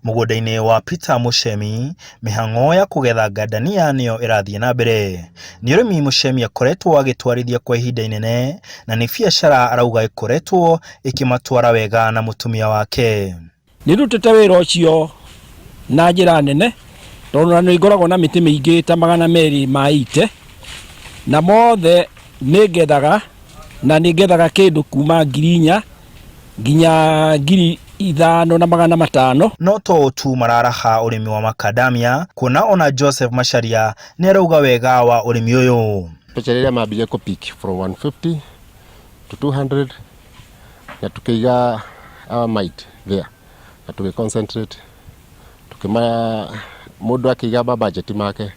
Mũgũnda-inĩ wa Peter Muchemi, mĩhang'o ya kũgetha ngandania nĩyo ĩrathiĩ na mbere. Nĩ ũrĩmi Muchemi akoretwo agĩtwarithia kwa ihinda inene na nĩ biacara arauga ĩkoretwo ĩkĩmatwara wega na mũtumia wake. Nĩ ndutĩte wĩra ũcio na njĩra nene tondũ na nĩ ngoragwo na mĩtĩ mĩingĩ ta 280 na mothe nĩ ngethaga, na nĩ ngethaga kĩndũ kuma 4,000 nginya 5,500. No to ũũ tu mararaha ũrĩmi wa macadamia, kuona ona Joseph Macharia nĩ arauga wega wa ũrĩmi ũyũ. Especially rĩrĩa mambirie kũ peak from 150 to 200, na tukĩiga our might there na tũgĩ concentrate, tukĩma mũndũ akĩiga mabajeti make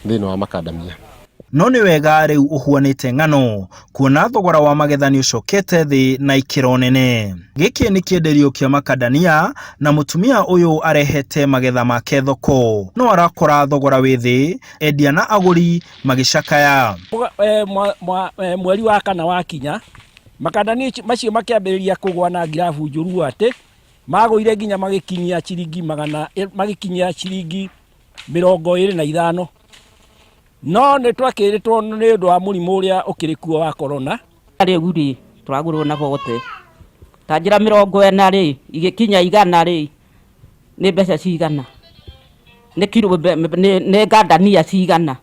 thĩinĩ wa makadamia. No nĩ wega rĩu ũhuanĩte ng'ano kuona thogora wa magetha nĩ ũcokete thĩ na ikĩro nene. Gĩkĩ nĩ kĩenderio kĩa makadania na mũtumia ũyũ arehete magetha make thoko, no arakora thogora wĩ thĩ, endia na agũri magĩcakaya. Mweri wa kana wakinya, makadania macio makĩambĩrĩria kũgwa na ngirabu njũru atĩ magũire nginya magĩkinyia ciringi magana, magĩkinyia ciringi 25. No nĩ twakĩrĩtwo nĩ ũndũ wa mũrimũ ũrĩa ũkĩrĩ kuo wa corona. Rĩu rĩ tũragũrwo na bote ta njĩra 40 rĩ, igĩkinya 100 rĩ, nĩ mbeca cigana, nĩ kiro, nĩ ngandania cigana,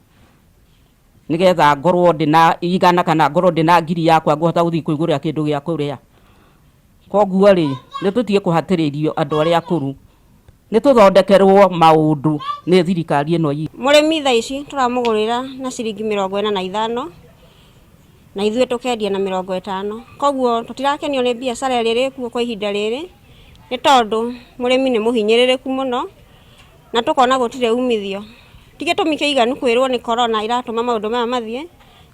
nĩgetha ngorwo ndĩna 100 kana ngorwo ndĩna 1,000 yakwa ngũhota gũthiĩ kwĩgũrĩra kĩndũ gĩa kũrĩa. Koguo rĩ, nĩ tũtige kũhatĩrĩrio andũ arĩa akũrũ, nĩ tũthondekerwo maũndũ nĩ thirikari ĩno itũ. Mũrĩmi thaa ici tũramũgũrĩra na ciringi 45 na ithuĩ tũkendia na 50. Koguo tũtirakenio nĩ biacara ĩrĩa ĩrĩkuo kwa ihinda rĩrĩ, nĩ tondũ mũrĩmi nĩ mũhinyĩrĩrĩku mũno na tũkona gũtirĩ umithio. Ti gĩtũmi kĩiganu kwĩrwo nĩ corona ĩratũma maũndũ maya mathiĩ,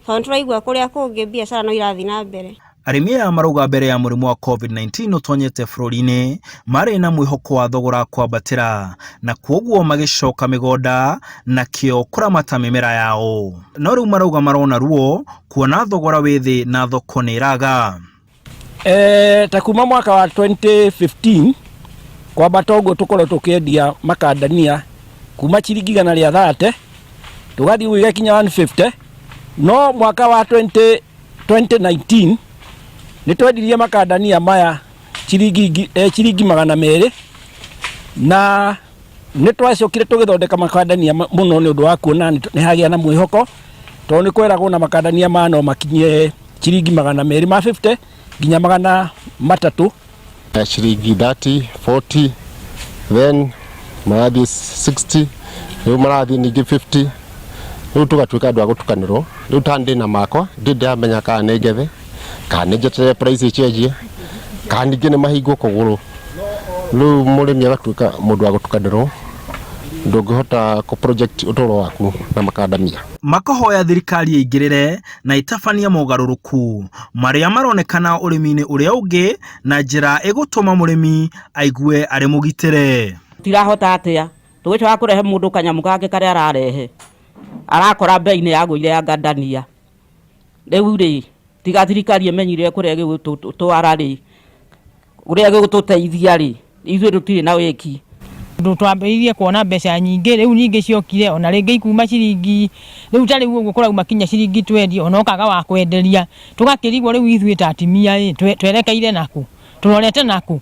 tondũ nĩ tũraigua kũrĩa kũngĩ biacara no irathiĩ na mbere. Arĩmi aya marauga mbere ya mũrimũ wa COVID-19 ũtonyete bũrũri-inĩ marĩ na mwĩhoko wa thogora kwambatĩra na kwoguo magĩcoka mĩgũnda na kĩo kũramata mĩmera yao. No rĩu marauga marona ruo kuona thogora wĩ thĩ na thoko nĩ ĩraga. Ta kuma mwaka wa 2015 kwambata ũguo tũkorwo tũkĩendia makandania kuma ciringi 130 tũgathiĩ ũguo igakinya 150, no mwaka wa 2019 nĩ twendirie makandania maya ciringi 200, na nĩ twacokire tũgĩthondeka makandania mũno nĩ ũndũ wa kuona nĩ hagĩa na mwĩhoko, tondũ nĩ kweragwo na makandania maya no makinye ciringi 250 nginya 300. Ciringi 30, 40, then marathiĩ 60, rĩu marathiĩ ningĩ 50, rĩu tũgatuĩka andũ a gũtukanĩrwo. Rĩu ta ndĩna makwa ndĩ ndĩramenya kana nĩ ngethe kana nĩ njeterere price ĩcenjie kana ningĩ nĩ mahingwo kũgũrũ. Rĩu mũrĩmi agatuĩka mũndũ wa gũtukanĩrwo, ndũngĩhota kũ project ũtũro waku na makandamia. Makohoya thirikari ĩingĩrĩre na ĩtabanie mogarũrũku marĩa maronekana ũrĩmi-inĩ ũrĩa ũngĩ na njĩra ĩgũtũma mũrĩmi aigue arĩ mũgitĩre. Tirahota atĩa tũgĩcoka kũrehe mũndũ kanyamũ gake karĩa ararehe arakora bei nĩ yagũire ya ngandania. Rĩu rĩ, tiga thirikari ĩmenyire kũrĩa ĩgũtũtwara rĩ, ũrĩa ĩgũtũteithia rĩ, ithuĩ tũtirĩ na wĩki. Tondũ twambĩrĩirie kuona mbeca nyingĩ, rĩu nyingĩ ciokire ona rĩngĩ ikuma ciringi, rĩu ta rĩu ũguo kũrauma kinya ciringi twendi ona ũkaga wa kwenderia, tũgakĩrigwo rĩu ithuĩ ta atumia ĩ, twerekeire nakũ, tũrorete nakũ,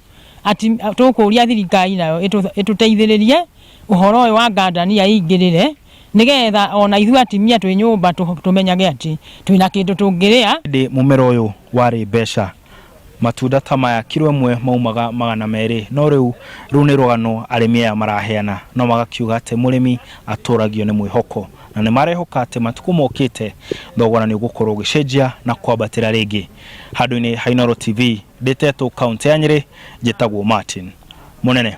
tũkũria thirikari nayo ĩtũteithĩrĩrie ũhoro ũyũ wa ngandania ĩingĩrĩre, nĩgetha ona ithuĩ atumia twĩ nyũmba tũmenyage atĩ twĩna kĩndũ tũngĩrĩa. Hĩndĩ mũmera ũyũ warĩ mbeca, matunda ta maya kiro ĩmwe maumaga 200, no rĩu rũu nĩ rũgano arĩmi aya maraheana, no magakiuga atĩ mũrĩmi atũragio nĩ mwĩhoko na nĩ marehoka atĩ matukũ mokĩte thogora nĩ ũgũkorwo ũgĩcenjia na kwambatĩra rĩngĩ. Handũ-inĩ ha Inooro TV ndĩtetwo kaũntĩ ya Nyĩrĩ, njĩtagwo Martin Mũnene.